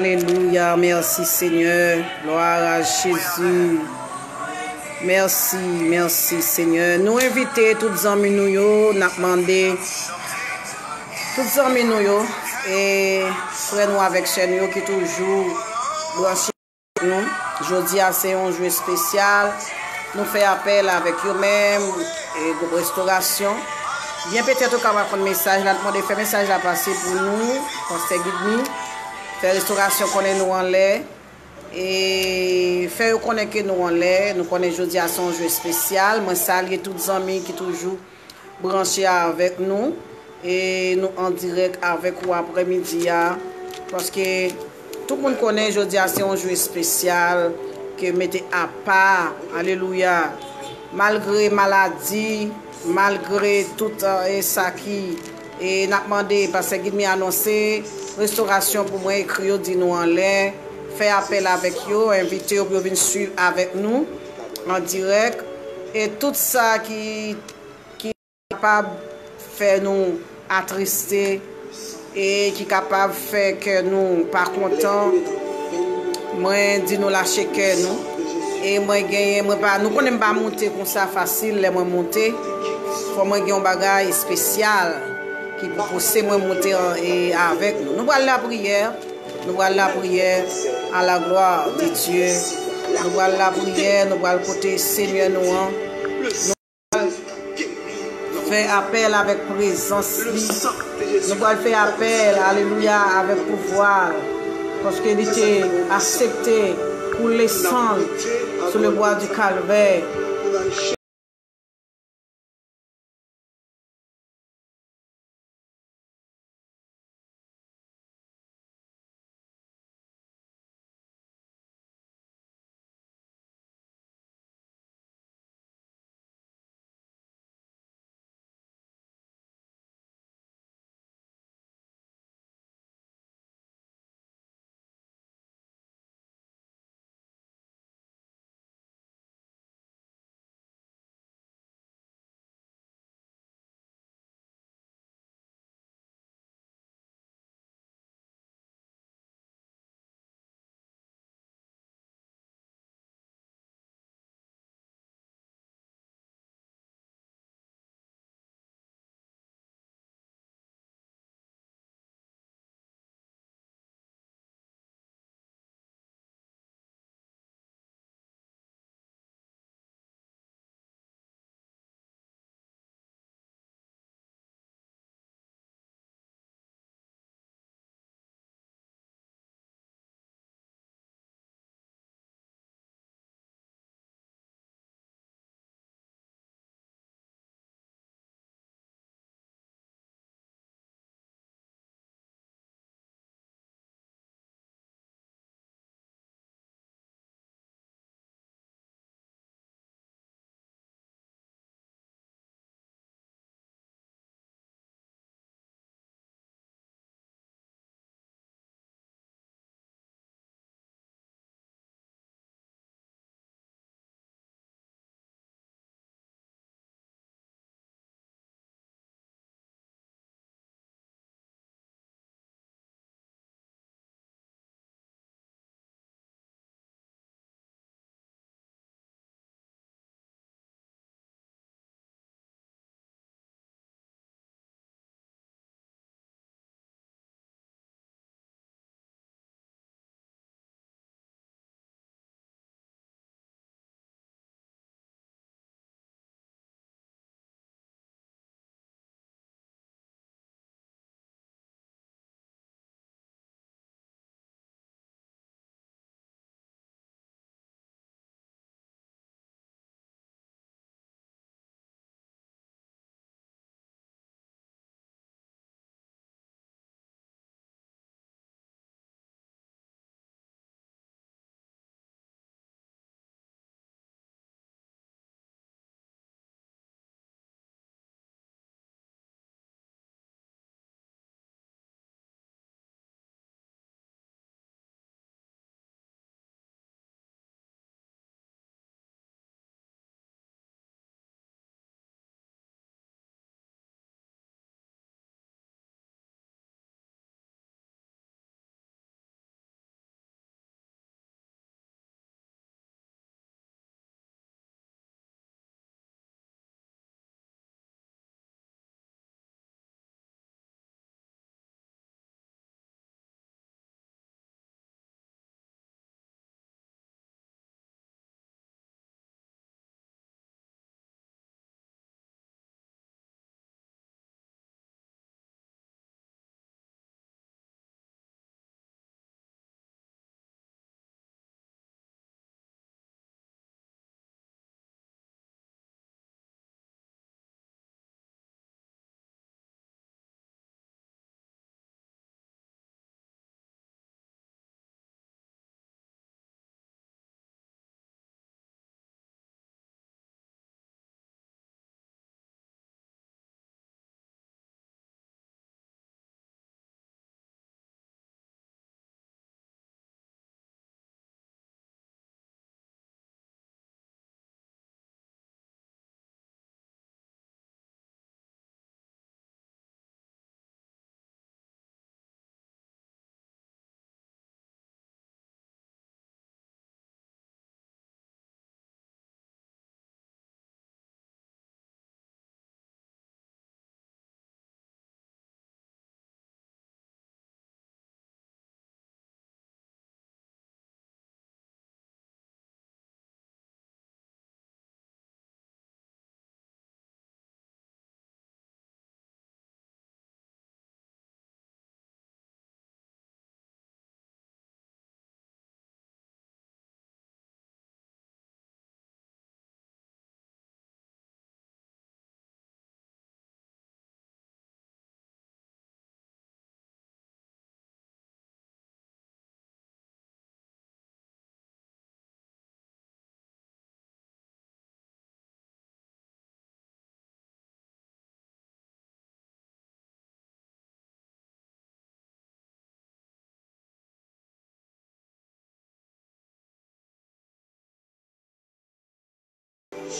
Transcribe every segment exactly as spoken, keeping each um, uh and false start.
Alelouya, mèsi Senyè. Glwa a Jezi. Mèsi, mèsi Senyè. Nou envite tout zanmi nou yo, n ap mande tout zanmi nou yo, e frè nou avèk sè nou yo ki toujou branche nou. Jodi a se yon jou espesyal. Nou fè apèl avèk yo menm, e gwoup Restorasyon. Byen petèt ou ka pa konn mesaj la, n ap mande fè mesaj la pase pou nou, pastè Gidmi. Fè Restorasyon konnen nou anlè. E fè yo konnen ke nou anlè. Nou konnen jodi a se yon jou espesyal. Mwen salye tout zanmi ki toujou branche avèk nou. E nou an dirèk avèk ou aprèmidi a. Paske tout moun konnen jodi a se yon jou espesyal ke mete apa. Alelouya. Malgre maladi, malgre tout, e sa ki, e n ap mande, pastè Gidmi anonse restorasyon pou mwen, ekri yo, di nou anlè, fè apèl avèk yo, envite yo pou yo vin swiv avèk nou an dirèk. E tout sa ki, ki kapab fè nou atriste e ki kapab fè kè nou pa kontan, mwen di nou lache kè nou. E mwen genyen, mwen pa, nou konnen m pa moute konsa fasil lè mwen moute. Fò mwen gen yon bagay espesyal ki pou pouse mwen moute an, e avèk nou. Nou pral lapriyè, nou pral lapriyè à la gloire de Dieu. Nou pral lapriyè, nou pral kote Senyè nou an. Fè apèl avèk prezans li. Nou pral fè apèl, alelouya, avèk pouvwa l. Paske li te aksepte koule san l sou le bwa di Kalvè.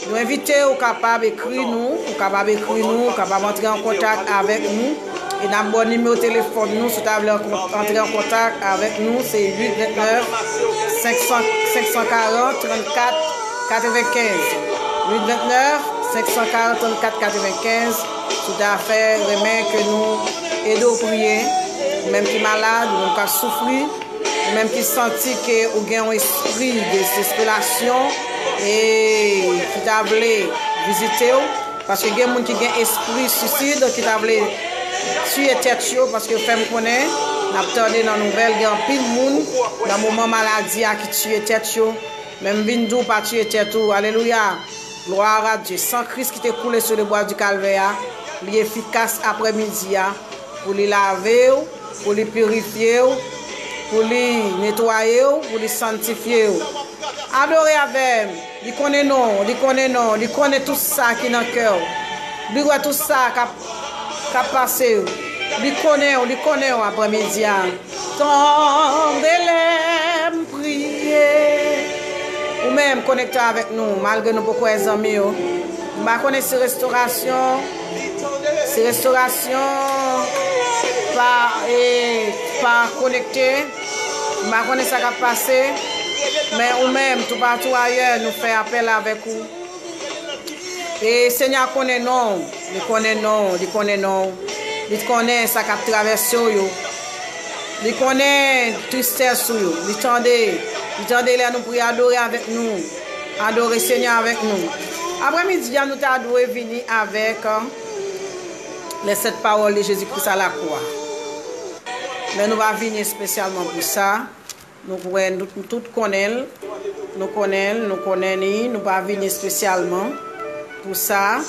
Nou envite w kapab ekri nou, ou kapab ekri nou, ou kapab antre an kontak avèk nou. E n ap ba w nimewo telefòn nou, si w ta vle an kon- antre an kontak avèk nou, se uit vennèf, senk san, senk san karant, trannkat, katrevenkenz. Uit vennèf, senk san karant, trannkat, katrevenkenz. Si w ta fè renmen ke nou ede w priye, ou menm ki malad, ou menm k ap soufri, ou menm ki santi ke ou gen yon espri de dezesperasyon e ki ta vle vizite w, paske gen moun ki gen espri suisid, ki ta vle tiye tèt yo, paske yo fè m konnen, n ap tande nan nouvèl, gen anpil moun nan moman maladi a ki tiye tèt yo, men m vin di w pa tiye tèt ou, alelouya, glwa a Dye, san Kris ki te koule sou le bwa di Kalvè a, li efikas aprèmidi a, pou li lave w, pou li pirifye w, pou li netwaye w, pou li sanntifye w. Adore avè m. Li konnen non w, li konnen non w, li konnen tout sa ki nan kè w. Li wè tout sa k ap, k ap pase w. Li konnen w, li konnen w aprèmidi a. Tande lè m priye. Ou menm konekte avèk nou, malgre nou poko wè zanmi yo. M pa konnen si restorasyon, si restorasyon pa, e, pa konekte. M pa konnen sa k ap pase. Men ou menm, toupatou ayè, nou fè apèl avèk ou. E Senyè a konnen non w, li konnen non w, li konnen non w. Li konnen sa k ap travèse w yo. Li konnen tristès ou yo. Li tande, li tande lè nou priye, adore avèk nou. Adore Senyè avèk nou. Aprèmidi a, nou ta dwe vini avèk, euh, les sept paroles de Jésus-Christ à la croix. Men nou pa vini espesyalman pou sa. Nou kwè, nou tout konnen l. Nou konnen l, nou konnen li. Nou pa vini espesyalman pou sa.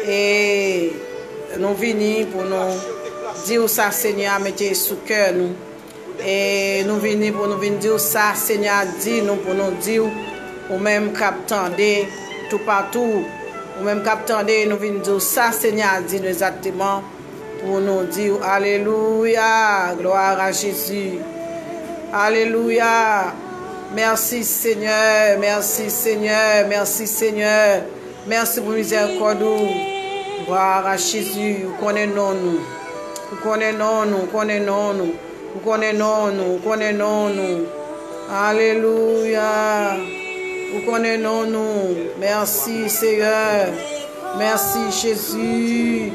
E nou vini pou nou di w sa Senyè a mete sou kè nou. E nou vini pou nou vin di w sa Senyè a di nou pou nou di w, ou menm k ap tande toupatou, ou menm k ap tande, nou vin di w sa Senyè a di nou egzakteman pou nou di w, alelouya, gloire à Jésus. Alelouya. Mèsi Senyè, mèsi Senyè, mèsi Senyè. Mèsi pou mizèrikòd ou. Gloire à Jésus. Ou konnen non nou. Ou konnen non nou, ou konnen non nou. Ou konnen non nou, ou konnen non nou. Alelouya. Ou konnen non nou. Mèsi Seyè. Mèsi Jezi.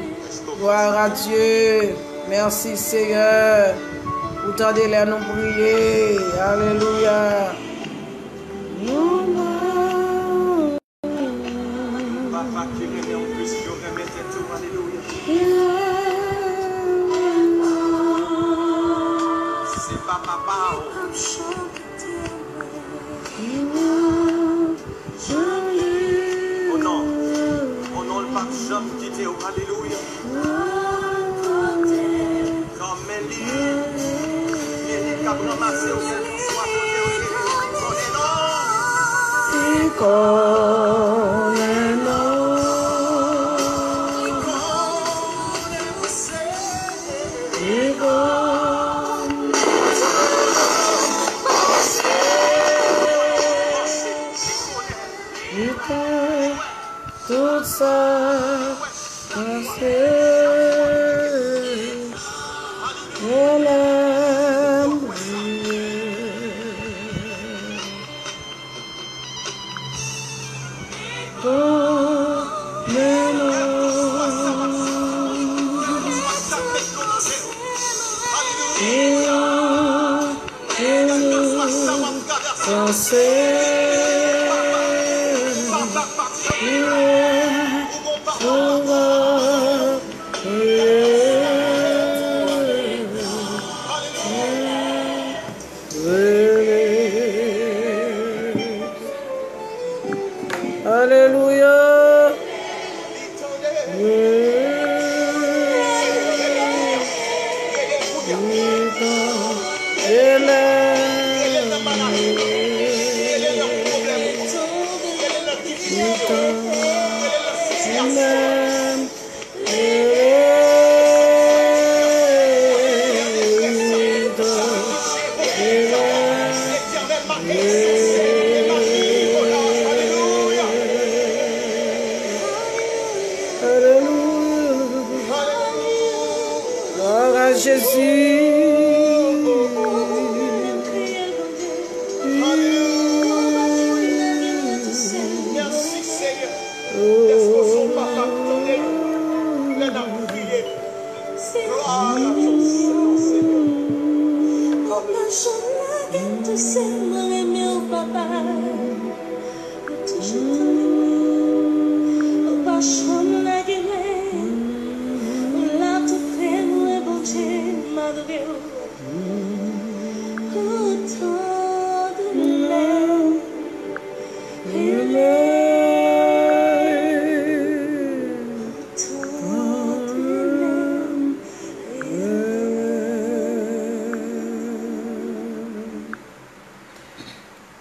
Gloire à Dieu. Mèsi Seyè. Ou tande lè nou priye. Alelouya. Nou Papa ki renmen w plis ke w renmen tèt ou, alelouya. Se pa papa w. O non, o non, l p ap janm kite w, alelouya. Kanmenm li, li, li k ap ranmase w, kèlkanswa kote w ye. Li konnen non. Li konnen non. Li konnen. Li konnen. Tout sa pase, mwen la m priye. Pou men nou. Alelouya.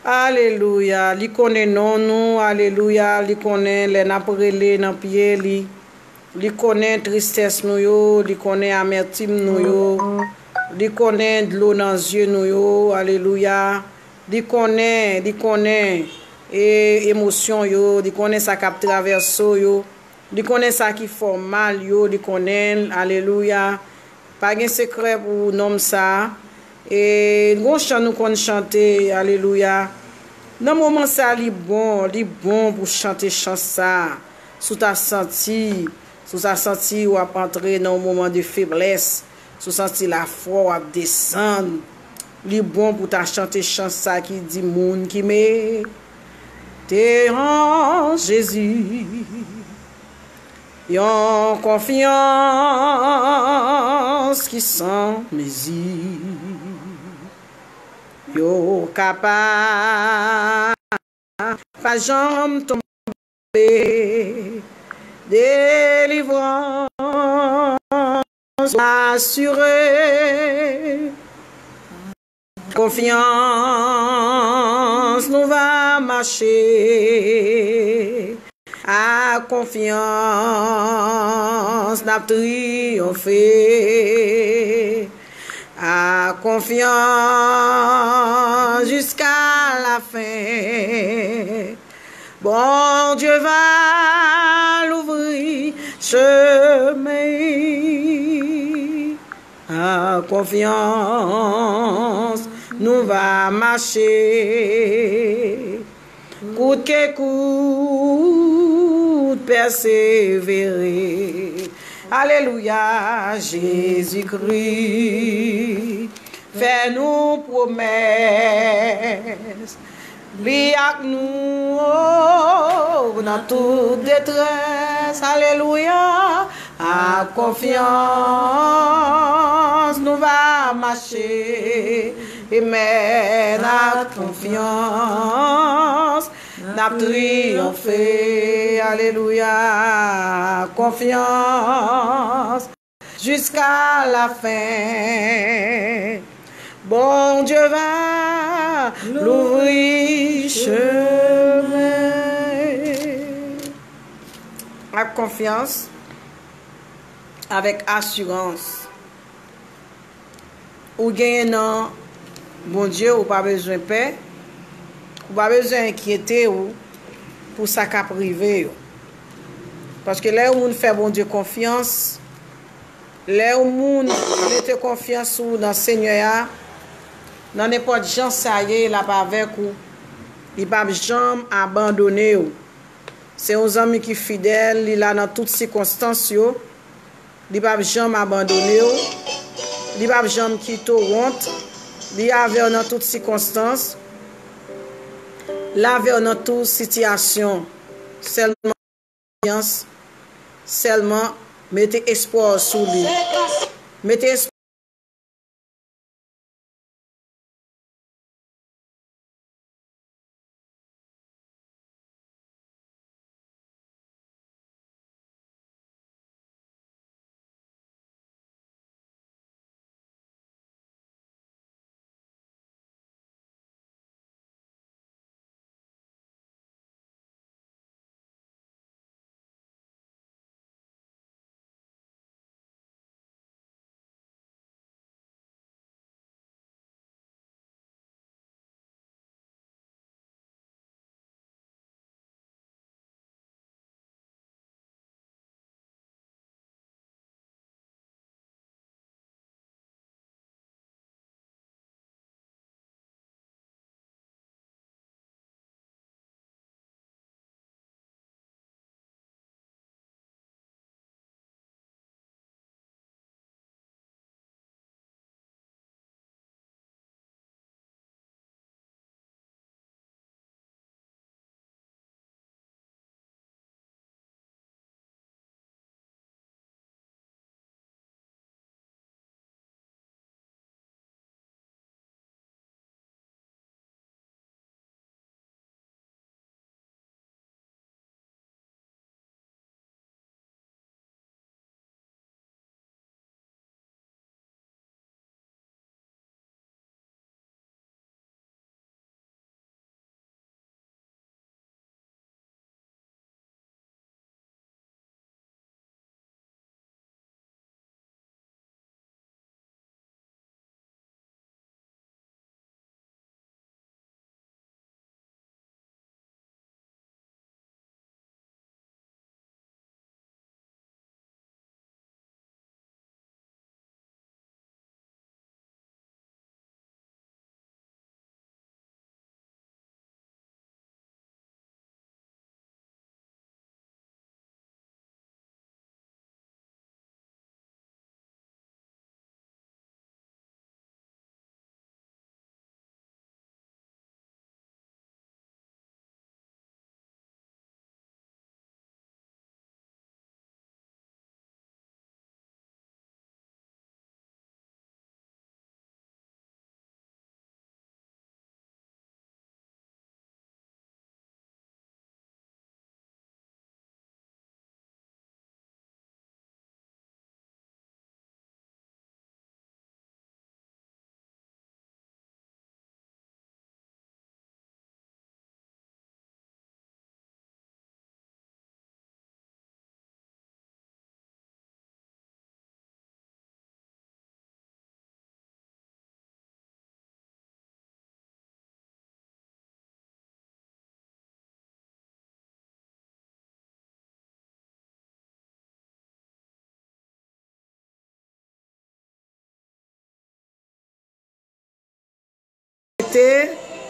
Alelouya. Li konnen non nou. Alelouya. Li konnen lè n ap rele nan pye li. Li konnen tristès nou yo. Li konnen amètim nou yo. Li konnen dlo nan zye nou yo. Alelouya. Li konnen, li konnen, e, emosyon yo. Li konnen sa k ap travèse w yo. Li konnen sa ki fè w mal yo, li konnen l. Alelouya. Pa gen sekrè pou nonm sa a. E, gon chan nou konn chante, alelouya. Nan moman sa a, li bon, li bon pou chante chan sa a. Si w ta santi, si w ta santi w ap antre nan yon moman de feblès, si w santi lafwa w ap desann, li bon pou w ta chante chan sa a ki di, moun ki mete an Jezi yon konfyans ki san mezi, yo ka pa, pa janm tonbe. Delivrans asire. Konfyans nou va mache. Ak konfyans n ap triyonfe. Ak konfyans jiska lafen. Bondye va louvri chemen. Ak konfyans nou va mache. Kout ke kout, pèsevere. Alelouya, Jezikri fè nou pwomès. Li ak nou, oh, nan tout detrès. Alelouya. Ak konfyans nou va mache. Amen. Ak konfyans n ap triyonfe. Alelouya. Konfyans jiska lafen. Bondye va louvri chemen. Ak konfyans, avèk asirans. Ou genyen nan Bondye, ou pa bezwen pè, ou pa bezwen enkyete w pou sa k ap rive yo. Paske lè yon moun fè Bondye konfyans, lè yon moun mete konfyans ou nan Senyè a, nan nenpòt jan sa ye, l ap avèk ou. Li p ap janm abandone w. Se yon zanmi ki fidèl, li la nan tout sikonstans yo. Li p ap janm abandone w. Li p ap janm kite w wont. Li avè w nan tout sikonstans. L avè w nan tout sitiyasyon. Sèlman konfyans, sèlman mete espwa w sou li. Mete espwa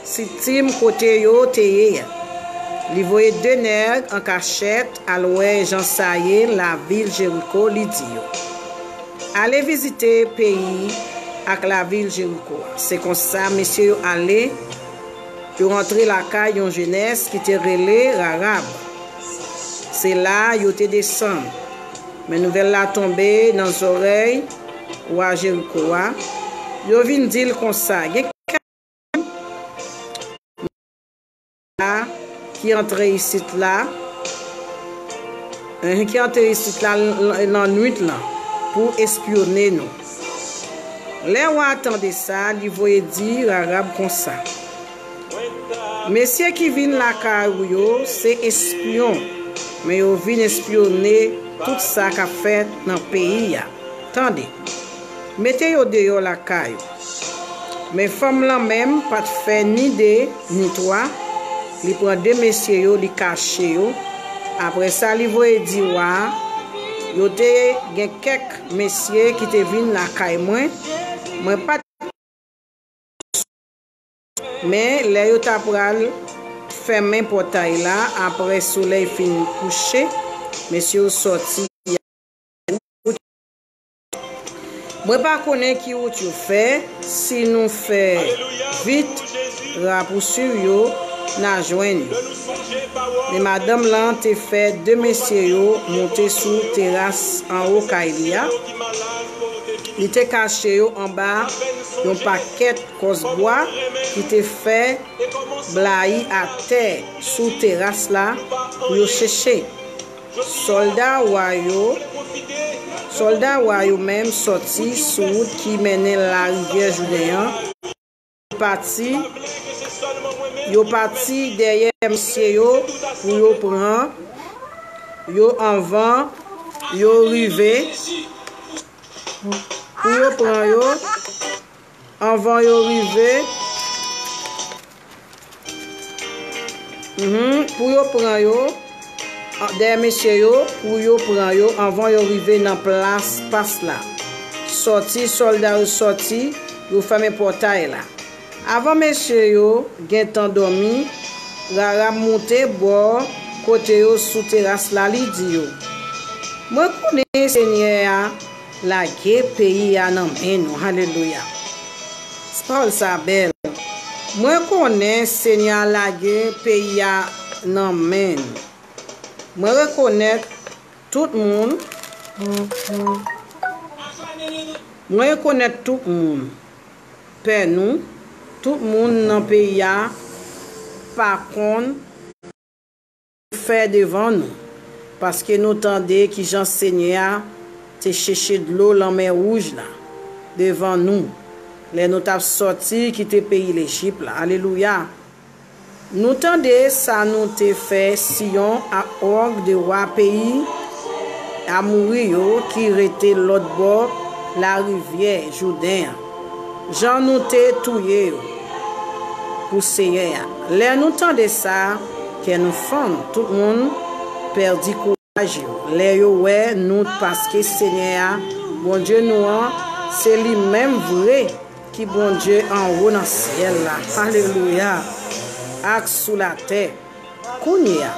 Sittim kote yo te ye a. Li voye de nèg an kachèt al wè jan sa ye lavil Jeriko, li di yo, "Ale vizite peyi ak lavil Jeriko a." Se konsa, mesye yo ale, yo rantre lakay yon jenès ki te rele Rarab. Se la yo te desann. Men nouvèl la tonbe nan zòrèy wa Jeriko a. Yo vin di l konsa, "Gen la ki antre isit la, eh, ki antre isit la l-, l-, lannwit lan pou espyone nou." Lè wa a tande sa, li voye di Rarab konsa, "Mesye ki vin lakay ou yo se espyon, men yo vin espyone tout sa k ap fèt nan peyi a. Tande, mete yo deyò lakay ou." Men fanm lan menm pa t fè ni de ni twa, li pran de mesye yo, li kache yo. Apre sa, li voye di wa a, "Yo te gen kèk mesye ki te vin lakay mwen, mwen pa t, men lè yo ta pral fèmen pòtay la, apre solèy fin kouche, mesye yo sòti. Mwen pa konnen ki wout yo fè, si nou fè vit, rapousuiv yo, n a jwenn yo." Men madanm lan te fè de mesye yo monte sou teras anwo kay li a. Li te kache yo anba yon pakèt kòs bwa ki te fè blayi atè sou teras la pou yo cheche. Sòlda wa yo, sòlda wa yo menm sòti sou wout ki mennen larivyè Jouden an. Yo pati, yo pati dèyè mesye yo pou yo pran yo anvan yo rive, pou yo pran yo anvan yo rive, mhm, pou yo pran yo, an-, dèyè mesye yo, pou yo pran yo anvan yo rive nan plas pas la. Sòti, sòlda yo sòti, yo fèmen pòtay la. Avan mesye yo gentan dòmi, Rarab moute bò kote yo sou teras la, li di yo, "Mwen konnen Senyè a lage peyi a nan men nou." Alelouya. Pawòl sa bèl. "Mwen konnen Senyè a lage peyi a nan men nou." Mwen rekonèt tout moun. Mwen rekonèt tout moun. Pè nou, tout moun nan peyi a pa konn fè devan nou, paske nou tande kijan Senyè a te cheche dlo Lanmè Wouj la devan nou, lè nou t ap sòti kite peyi Lejip la. Alelouya! Nou tande sa nou te fè Siyon ak Og, de wa peyi Amori yo ki rete lòt bò larivyè Jouden an, jan nou te touye yo pou Seyè a. Lè nou tande sa, kè nou fann, tout moun pèdi kouraj yo lè yo wè nou, paske Senyè a, Bondye nou an, se li menm vre ki Bondye anwo nan syèl la. Alelouya! Ak sou latè. Kounye a,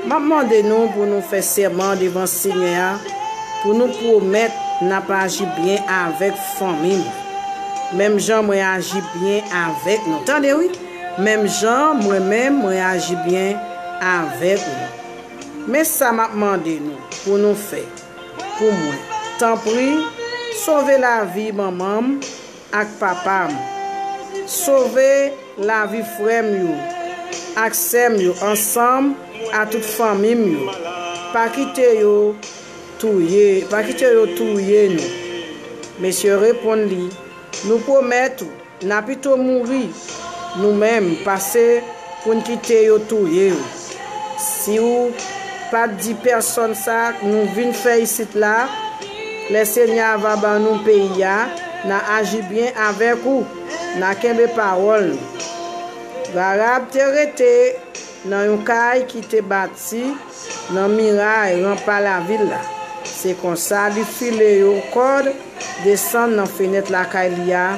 m ap mande nou pou nou fè sèman devan Senyè a, pou nou pwomèt n ap aji byen avèk fanmi nou, menm jan mwen aji byen avèk nou. Tande wi, menm jan mwen menm mwen aji byen avèk nou. Men sa m ap mande nou pou nou fè pou mwen. Tanpri, sove lavi manman m ak papa m. Sove lavi frè m yo ak sè m yo ansanm a tout fanmi m yo. Pa kite yo touye, pa kite yo touye nou. Mesye reponn li, nou pwomèt ou, n a pito mouri nou menm pase pou n kite yo touye w. Si w pa t di pèsonn sa nou vin fè isit la, lè Senyè a va ban nou peyi a, n a aji byen avèk ou, n a kenbe pawòl nou. Rarab te rete nan yon kay ki te bati nan miray ranpa lavil la. Se konsa, li file yon kòd, desann nan fenèt lakay li a.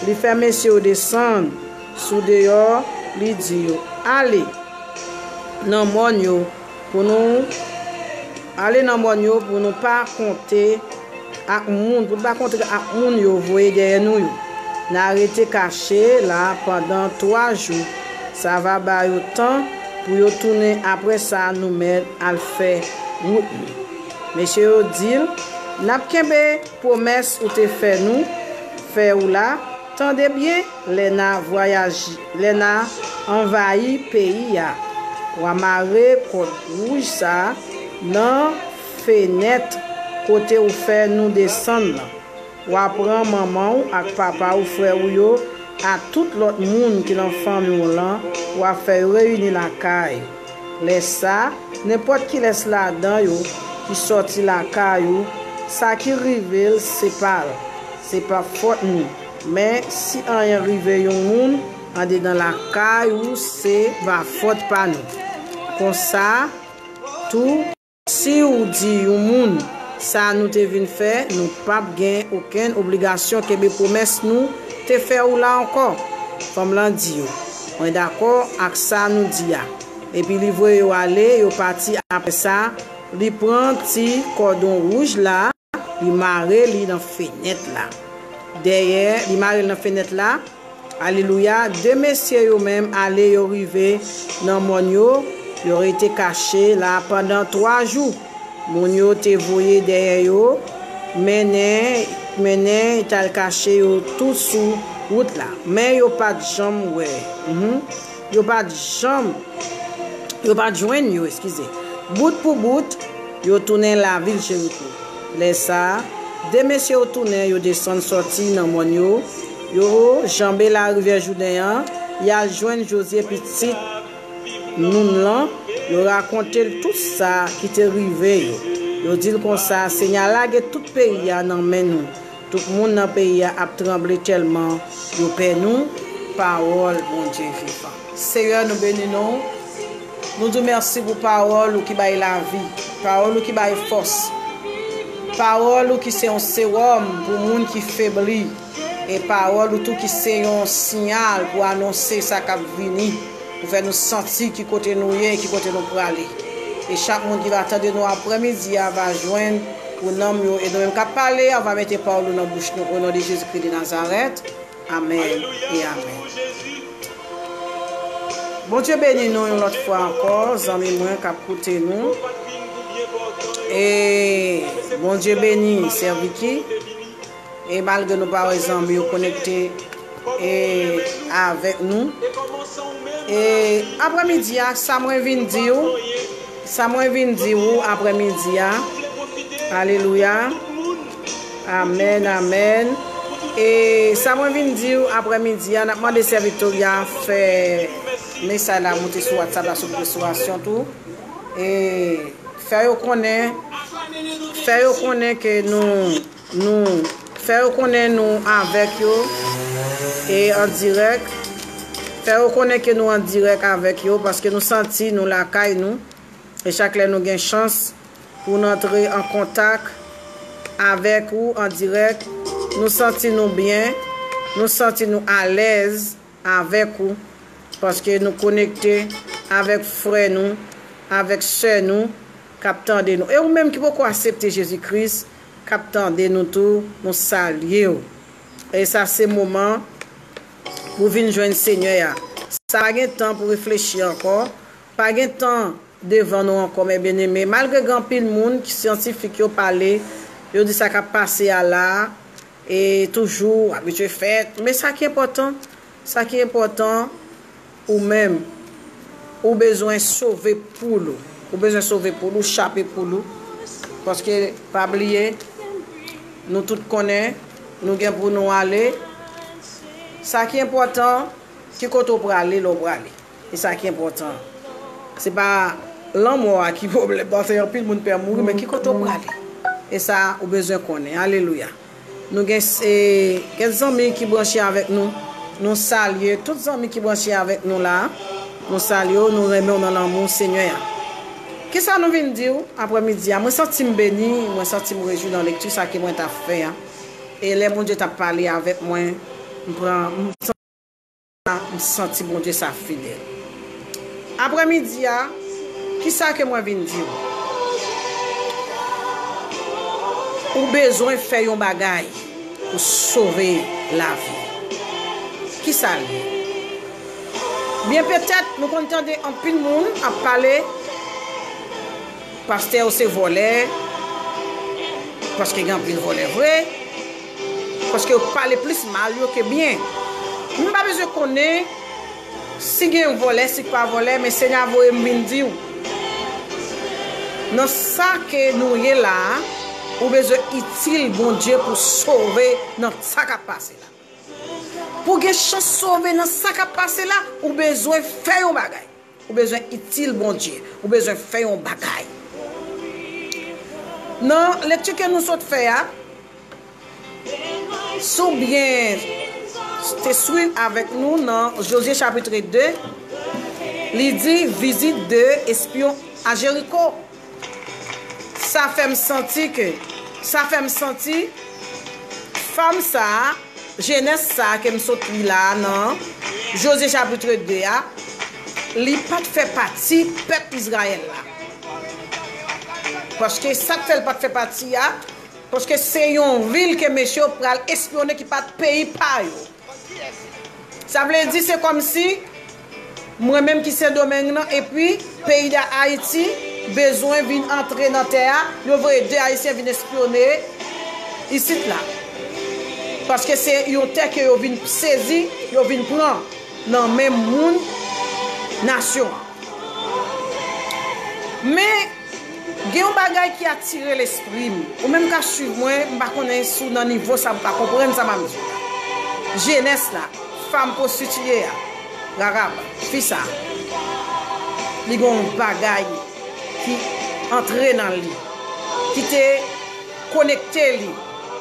Li fè mesye yo desann sou deyò, li di yo, "Ale nan mòn yo pou nou, ale nan mòn yo pou nou pa konte ak moun, pou nou pa kontre ak moun yo voye dèyè nou yo. N a rete kache la pandan twa jou. Sa va ba yo tan pou yo tounen, apre sa nou mèt al fè wout nou." Mesye yo di l, "N ap kenbe pwomès ou te fè nou, fè ou la. Tande byen, lè n a vwayaje, lè n a anvayi peyi a, w a mare kòd wouj sa a nan fenèt kote ou fè nou desann lan. W a pran manman w ak papa w, frè ou yo, ak tout lòt moun ki nan fanmi w lan, w a fè yo reyini lakay ou. Lè sa a, nenpòt kilès ladan yo ki sòti lakay ou, sa ki rive l se pa l, se pa fòt nou. Men si anyen rive yon moun andedan lakay ou, se pa fòt pa nou. Konsa tou, si w di yon moun, 'Sa nou te vin fè, nou p ap gen okenn obligasyon kenbe pwomès nou te fè ou la ankò.'" Fanm lan di yo, "Mwen dakò ak sa nou di a." Epi li voye yo ale, yo pati. Apre sa, li pran ti kòdon wouj la, li mare li nan fenèt la. Dèyè, li mare l nan fenèt la. Alelouya. De mesye yo menm ale, yo rive nan mòn yo, yo rete kache la pandan twa jou. Moun yo te voye dèyè yo, mennen, mennen, t al kache yo tout sou wout la. Men yo pa t janm wè. Mhm. Yo pa t janm, yo pa t jwenn yo, eskize. Bout pou bout, yo tounen lavil Jeriko. Lè sa a, de mesye yo tounen, yo desann sòti nan mòn yo, yo janbe larivyè Jouden an, y al jwenn Jozye, pitit Noun lan, yo rakonte l tout sa ki te rive yo. Yo di l konsa, "Senyè a lage tout peyi a nan men nou. Tout moun nan peyi a ap tranble tèlman yo pè nou." Pawòl Bondye vivan. Senyè, nou beni non w. Nou di w mèsi pou pawòl ou ki bay lavi, pawòl ou ki bay fòs, pawòl ou ki se yon sewòm pou moun ki febli, e pawòl ou tou ki se yon siyal pou anonse sa k ap vini, pou fè nou santi ki kote nou ye, ki kote nou prale. E chak moun ki va tande nou aprèmidi a va jwenn pou nanm yo, e nou menm k ap pale a va mete pawòl ou nan bouch nou, o non de Jezikri de Nazarèt. Amèn e amèn. Bondye beni nou yon lòt fwa ankò, zanmi mwen k ap koute nou. E Bondye beni Sè Vicky. E malgre nou pa wè zanmi yo konekte e avèk nou. E aprèmidi a, sa mwen vin di w, sa mwen vin di w aprèmidi a. Alelouya. Amèn, amèn. E sa mwen vin di w aprèmidi a, n ap mande Sè Victoria fè mesaj la moute sou WhatsApp la, sou Preswasyon tou. E fè yo konnen, fè yo konnen ke nou, nou, fè yo konnen nou avèk yo e an dirèk. Fè yo konnen ke nou an dirèk avèk yo, paske nou santi nou lakay nou. E chak lè nou gen chans pou n antre an kontak avèk ou an dirèk, nou santi nou byen, nou santi nou alèz avèk ou, paske nou konekte avèk frè nou, avèk sè nou k ap tande nou. E ou menm ki poko aksepte Jezi Kris, k ap tande nou tou, nou salye w. E sa se moman pou w vin jwenn Senyè a. Sa pa gen tan pou reflechi ankò, pa gen tan devan nou ankò, mè byeneme. Malgre gen anpil moun ki syantifik yo pale, yo di sa k ap pase a la, e toujou abitye fèt. Men sa ki enpòtan, sa ki enpòtan, ou menm, ou bezwen sove poul ou. Ou bezwen sove poul ou, chape poul ou. Paske, pa bliye, nou tout konnen, nou gen pou nou ale. Sa ki enpòtan, ki kote w prale, lè w prale. E sa ki enpòtan. Se pa lanmò a ki pwoblèm, paske anpil moun pè mouri, men ki kote w prale. E sa, ou bezwen konnen. Alelouya. Nou gen, e, kèk zanmi ki branche avèk nou. Nou salye tout zanmi ki branche avèk nou la. Nou salye w, nou renmen w nan lanmou Senyè a. Kisa nou vin di w aprèmidi a? Mwen santi m beni, mwen santi m rejwi nan lekti sa ke mwen t ap fè a. E lè Bondye t ap pale avèk mwen, m pran, m la, m santi Bondye sa fidèl. Aprèmidi a, kisa ke mwen vin di w? Ou bezwen fè yon bagay pou sove lavi. Kisa l ye? Byen petèt, nou konn tande anpil moun ap pale, pastè yo se vòlè, paske gen anpil vòlè vre, paske yo pale plis mal yo ke byen. M pa bezwen konnen si gen vòlè, si pa vòlè, men Senyè a voye m vin di w. Nan sa ke nou ye la a, ou bezwen itil Bondye pou sove nan sa k ap pase la. Pou gen chans sove nan sa k ap pase la, ou bezwen fè yon bagay. Ou bezwen itil Bondye. Ou bezwen fè yon bagay. Nan lekti ke nou sot fè a, si w byen te swiv avèk nou nan Jozye chapit de, li di vizit de espyon a Jeriko. Sa fè m santi ke, sa fè m santi fanm sa a, jenès sa a ke m sot li la a nan Jozye chapit de a, li pa t fè pati pèp Izrayèl la. Paske sa k fè l pa t fè pati a, paske se yon vil ke mesye yo pral espyone ki pa t peyi pa yo. Sa vle di se kòmsi mwen menm ki Sendomeng nan, epi peyi da Ayiti bezwen vin antre nan tè a, yo voye de Ayisyen vin espyone isit la. Paske se yon tè ke yo vin sezi, yo vin pran nan men moun nasyon an. Men, gen yon bagay ki atire lespri m. Ou menm k ap swiv mwen, m pa konnen si w nan nivo sa pou w ka konprann sa m ap di w la. Jenès la, fanm pwostitiye a, Rarab, fi sa, li gen yon bagay ki antre nan li, ki te konekte li,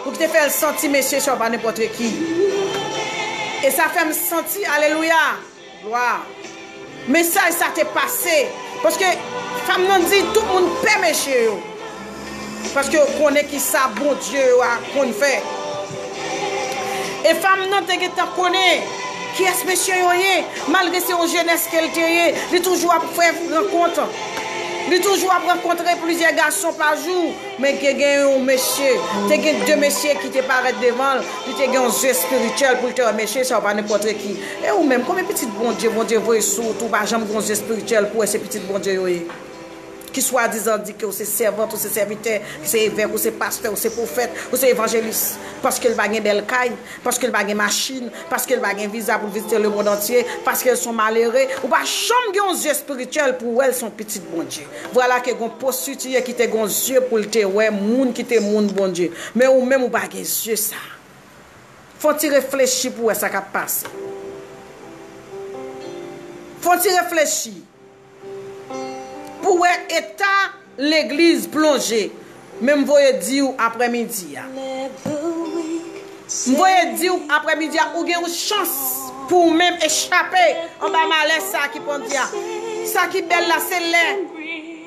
pou ki te fè l santi mesye sa pa nenpòt ki. E sa fè m santi, alelouya, glwa. Mesaj sa te pase. Paske fanm nan di tout moun pè mesye yo. Paske yo konnen ki sa Bondye yo a konn fè. E fanm nan te gentan konnen kiyès mesye yo ye. Malgre se yon jenès ke l te ye, li toujou ap fè rankont. Li toujou ap rankontre plizyè gason pa jou. Men gen, gen yon mesye, te gen de mesye ki te parèt devan l, li te gen yon zye espirityèl pou l te wè mesye sa yo pa nenpòt ki. E ou menm, konbyen pitit Bondye, Bondye voye sou wout ou, pa janm gen yon zye espirityèl pou wè se pitit Bondye yo ye? Ki swadizan di ke ou se sèvant, ou se sèvitè, ki se evèk, ou se pastè, ou se pwofèt, ou se evanjelis, paske l pa gen bèl kay, paske l pa gen machin, paske l pa gen viza pou l vizite lemonn antye, paske l se yon malere, ou pa janm gen yon zye espirityèl pou wè l se yon pitit Bondye. Vwala ke gon pwostitiye ki te gon zye pou l te wè moun ki te moun Bondye. Men ou menm ou pa gen zye sa. Fon ti reflechi pou wè sa k ap pase. Fon ti reflechi pou wè eta legliz plonje. Men m voye di w aprèmidi a. M voye di w aprèmidi a, ou gen yon chans pou w menm echape anba malè sa ki pandye a. Sa ki bèl la, se lè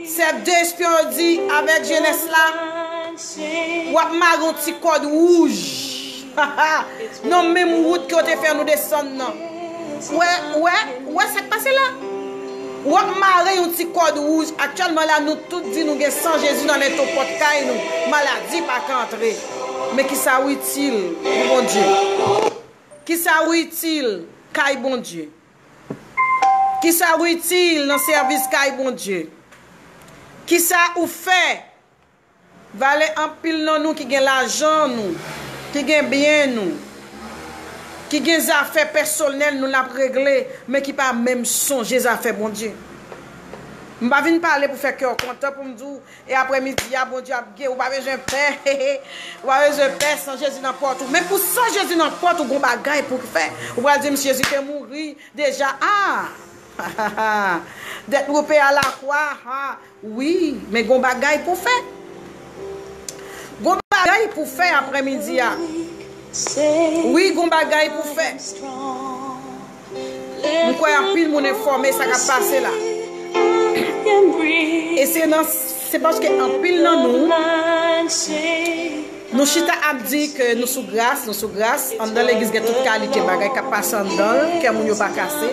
sèf de espyon yo di avèk jenès la, w ap mare yon ti kòd wouj. Nan menm wout ke yo te fè nou desann nan. Wè, wè, wè sa k pase la? W ap mare yon ti kòd wouj. Aktyèlman la, nou tout di nou gen san Jezi nan lento pòt kay nou. Maladi pa ka antre. Men kisa w itil pou Bondye? Kisa w itil kay Bondye? Kisa w itil nan sèvis kay Bondye? Kisa ou fè? Valè anpil nan nou ki gen lajan nou, ki gen byen nou, ki gen zafè pèsonèl nou n ap regle, men ki pa menm sonje zafè Bondye. M pa vin pale pou fè kè w kontan, pou m di w, e aprèmidi a, Bondye ap gen, ou pa bezwen pè, ou pa bezwen pè, san Jezi nan pòt ou. Men pou san Jezi nan pòt ou, gon bagay pou w fè. Ou pral di m, Jezi te mouri deja, a! Dèt nou peye a lakwa, a! Wi, men gon bagay pou fè. Gon bagay pou fè aprèmidi a. Wi, gon bagay pou fè. M kwè anpil moun enfòme sa k ap pase la. E se nan, se paske anpil nan nou, Nou chita ap di ke nou sou gras, nou sou gras. Anndan legliz gen tout kalite bagay k ap pase anndan l, kè moun yo pa kase.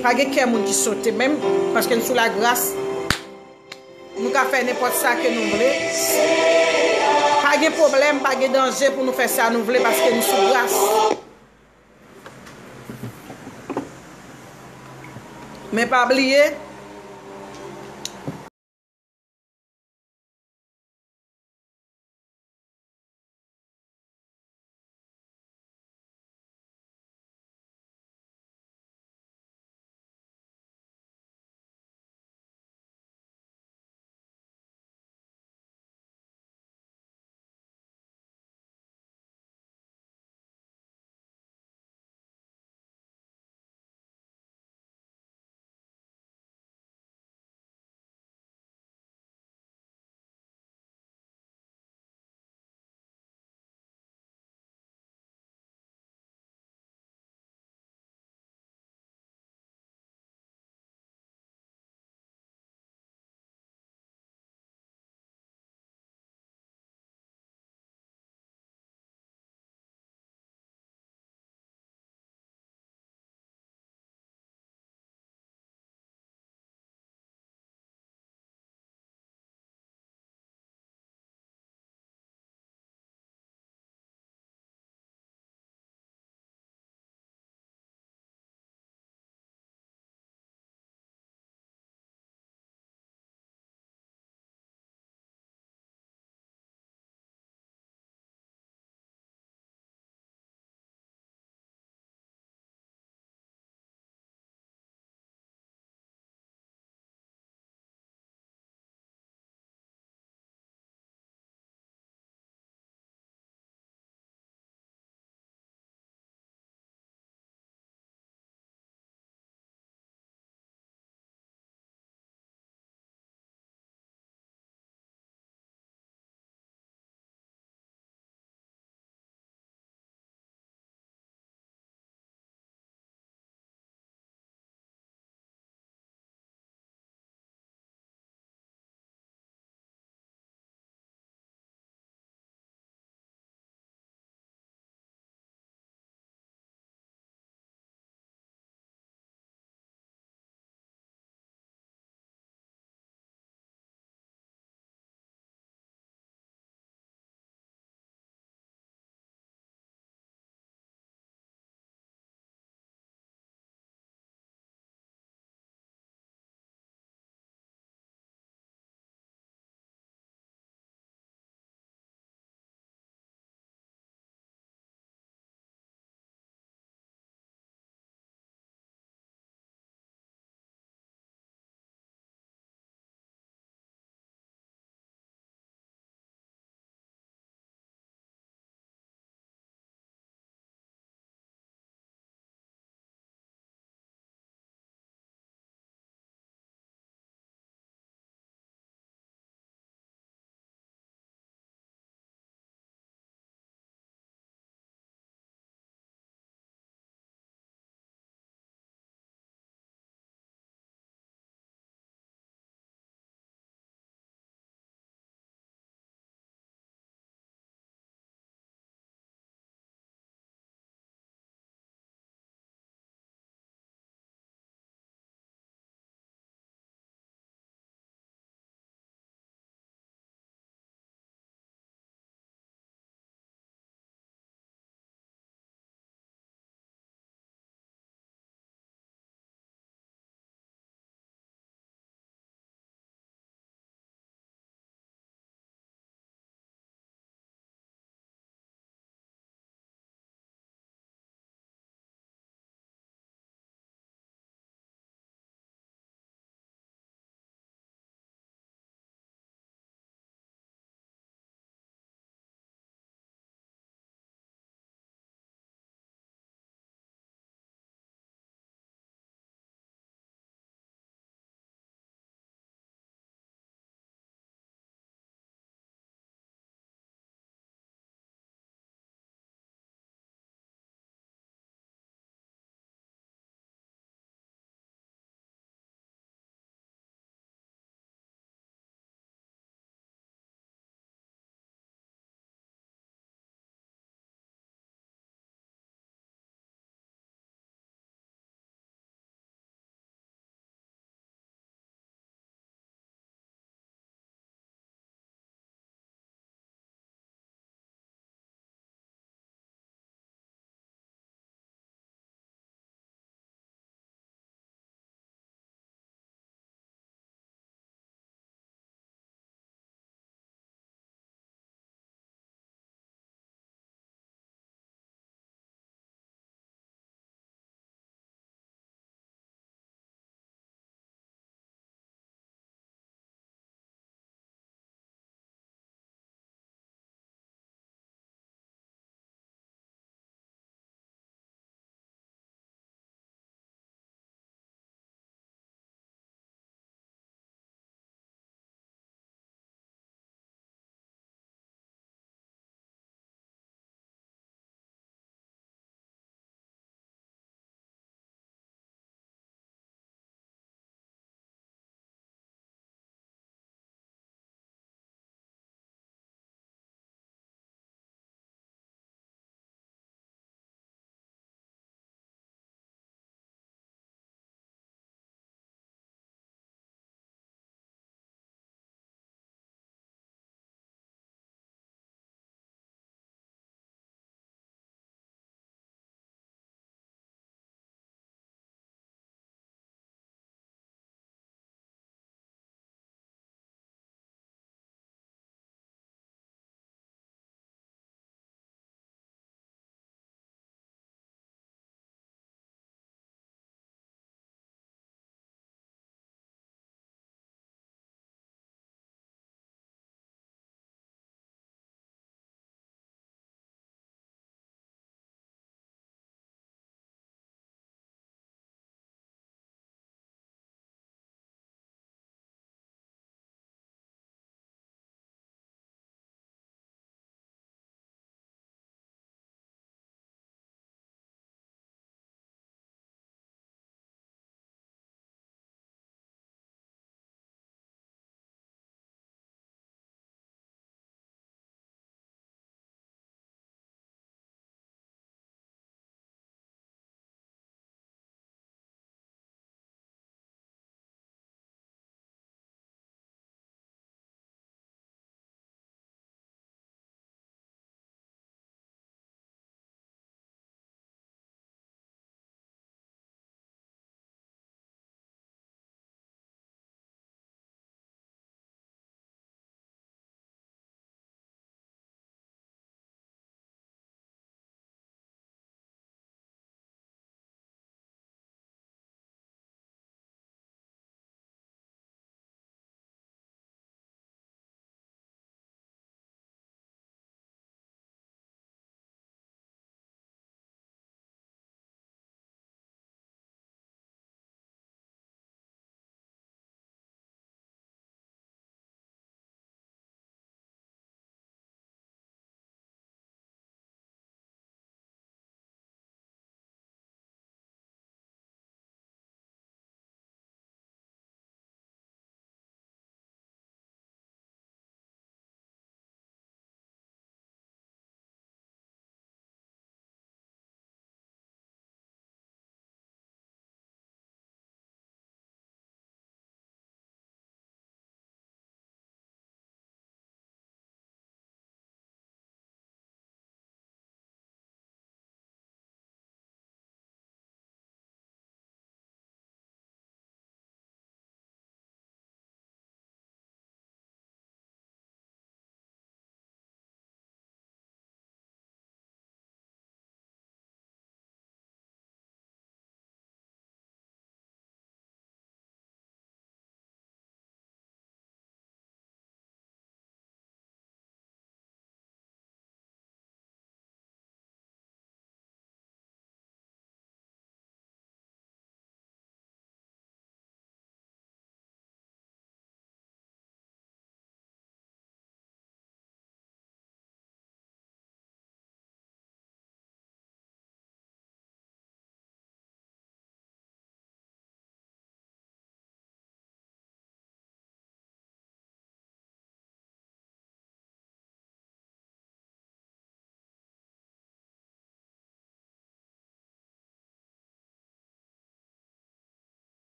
Pa gen kè moun ki sote menm, paske n sou lagras. Nou ka fè nenpòt sa ke nou vle. Pa gen pwoblèm, pa gen danje pou nou fè sa nou vle, paske nou sou gras. Men pa bliye,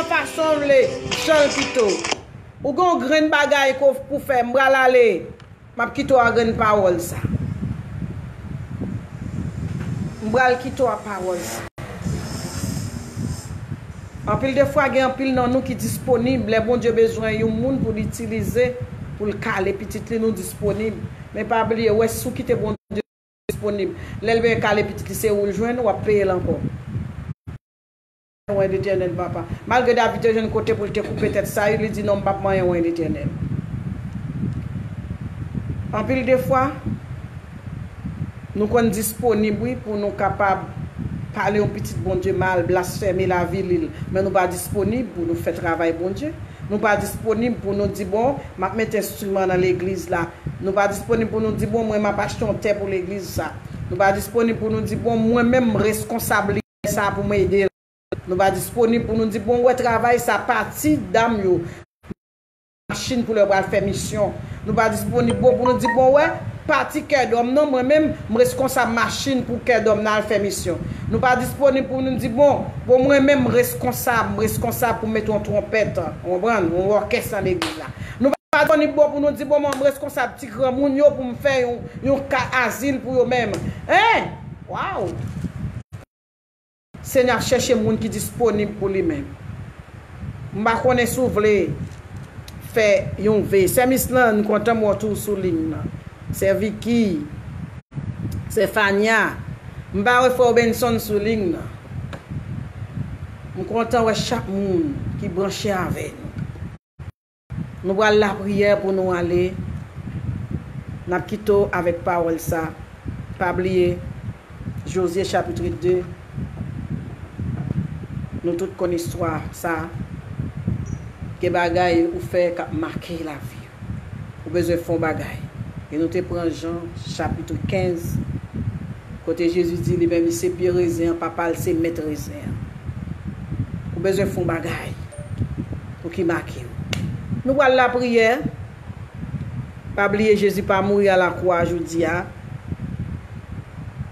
Fason w vle, jan l kite w. Ou gen yon grenn bagay ko- pou fè, m pral ale. M ap kite w ak grenn pawòl sa. M pral kite w ak pawòl sa. Anpil de fwa, gen anpil nan nou ki disponib lè Bondye bezwen yon moun pou l itilize, pou l kale pitit li, nou disponib. Men pa bliye, wè, si w kite Bondye disponib, lè l bezwen kale pitit li, se ou l jwenn, w ap peye l ankò. Mwen Letènèl, papa. Malgre David te jwenn kote pou l te koupe tèt Sayil, li di, "Non, m p ap manyen w, Letènèl." Anpil de fwa, nou konn disponib, wi, pou nou kapab pale yon pitit Bondye mal, blasfeme l, avili l, men nou pa disponib pou nou fè travay Bondye. Nou pa disponib pou nou di, "Bon, m ap mete enstriman nan legliz la." Nou pa disponib pou nou di, "Bon, mwen, m ap achte yon tè pou legliz sa." Nou pa disponib pou nou di, "Bon, mwen menm, m reskonsab li sa pou m ede l." Nou pa disponib pou nou di, "Bon, wè, travay sa, pati dam yo, machin pou lè yo pral fè misyon." Nou pa disponib, bon, pou nou di, "Bon, wè, pati kè dòm nan, mwen menm, m reskonsab machin pou kè dòm nan al fè misyon." Nou pa disponib pou nou di, "Bon, bon, mwen menm, m reskonsab, m reskonsab pou mete yon twonpèt, ou konprann, yon òkès nan legliz la." Nou pa disponib, bon, pou nou di, "Bon, mwen, m reskonsab ti granmoun yo pou m fè yon, yon ka azil pou yo menm." Hein? Waw! Senyè ap chèche moun ki disponib pou li menm. M pa konnen si w vle fè yon ve. Sè Mislan, m kontan m wè w tou sou liy nan. Sè Vicky, Sè Fania, m pa wè frè Benson sou liy nan. M kontan wè chak moun ki branche avè nou. Nou pral lapriyè pou nou ale. N ap kite w avèk pawòl sa. Pa bliye, Jozye chapit de, nou tout konn istwa sa. Gen bagay ou fè k ap make lavi w. Ou bezwen fè yon bagay. E nou te pran Jan chapit kenz, kote Jezi di li menm li se pye rezen an, Papa l se mèt rezen an. Ou bezwen fè yon bagay pou ki make w. Nou pral lapriyè. Pa bliye, Jezi pa mouri a lakwa jodi a.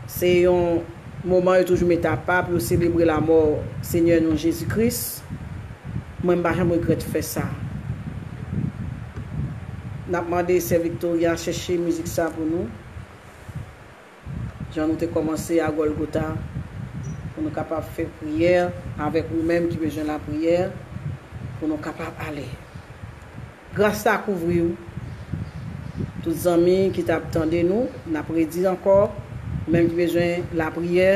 Se yon moman yo toujou mete apa pou yo selebre lamò Senyè nou Jezi Kris. Mwen, m pa janm regrèt fè sa. N ap mande Sè Victoria chèche mizik sa pou nou. Jan nou te kòmanse a Gòlgota, pou nou kapab fè priyè avèk ou menm ki bezwen lapriyè, pou nou kapab ale. Gras la kouvri w. Tout zanmi ki t ap tande nou, n ap redi ankò, ou menm ki bezwen lapriyè,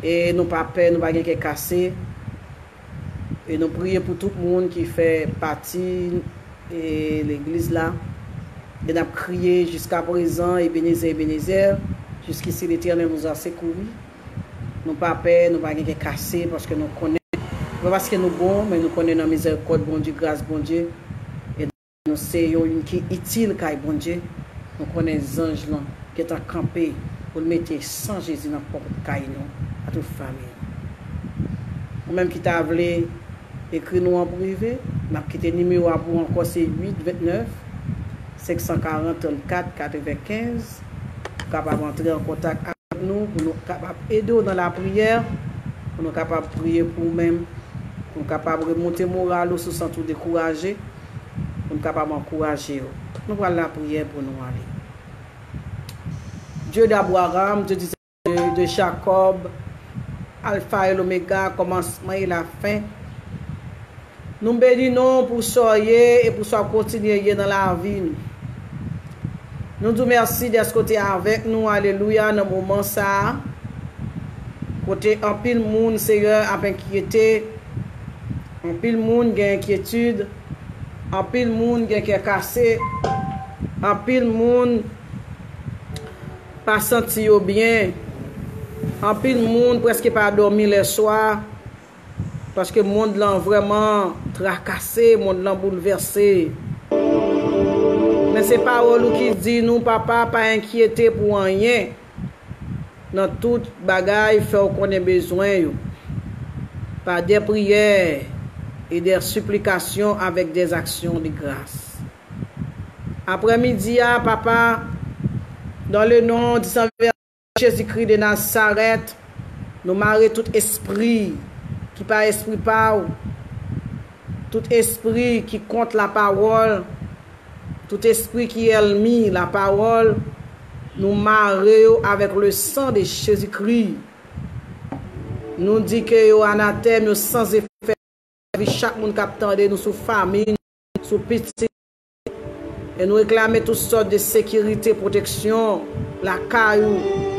e nou pa pè, nou pa gen kè kase. E nou priye pou tout moun ki fè pati, e, legliz la. E n ap kriye jiskaprezan, Ebenezè, Ebenezè, jusqu'ici l'Éternel nous a secourus. Nou pa pè, nou pa gen kè kase, paske nou konnen, se pa paske nou bon, men nou konnen nan mizèrikòd Bondye, gras Bondye, e nou se yon moun ki itil kay Bondye. Nou konnen zanj lan gentan kanpe pou l mete san Jezi nan pòt kay nou, a tout fanmi. Ou menm ki ta vle ekri nou an prive, n ap kite nimewo a pou ou ankò, se uit vennèf, senk san karant, trannkat, katrevenkenz. Ou kapab antre an kontak avèk nou pou nou kapab ede w nan lapriyè, pou nou kapab priye pou ou menm, pou nou kapab remonte moral ou si w santi w dekouraje, pou nou kapab ankouraje w. Nou pral lapriyè pou nou ale. Dieu d'Abraham, Dieu d'Isaac, de, de Jacob, Alpha et l'Oméga, kòmansman e lafen. Nou beni non w pou sa w ye e pou sa w ap kontinye ye nan lavi nou. Nou di w mèsi dèske w te avèk nou, alelouya, nan moman sa a, kote anpil moun, Seyè, ap enkyete, anpil moun gen enkyetid, anpil moun gen kè kase, anpil moun pa santi yo byen. Anpil moun prèske pa dòmi lèswa, paske mond lan vrèman trakase, mond lan boulvèse. Men se pawòl ou ki di nou, Papa, pa enkyete pou anyen. Nan tout bagay, fè w konnen bezwen yo, par des prières et des supplications avec des actions de grâce. Aprèmidi a, Papa, dans le nom du sang versé de Jésus-Christ de Nazareth, nou mare tout espri ki pa espri pa w, tout espri ki kont lapawòl, tout espri ki ènmi lapawòl, nou mare yo avèk le san de Jezikri. Nou di ke yo anatèm, yo san efè vi chak moun k ap tande nou, sou fanmi, sou pitit. E nou reklame tout sòt de sekirite, pwoteksyon lakay ou.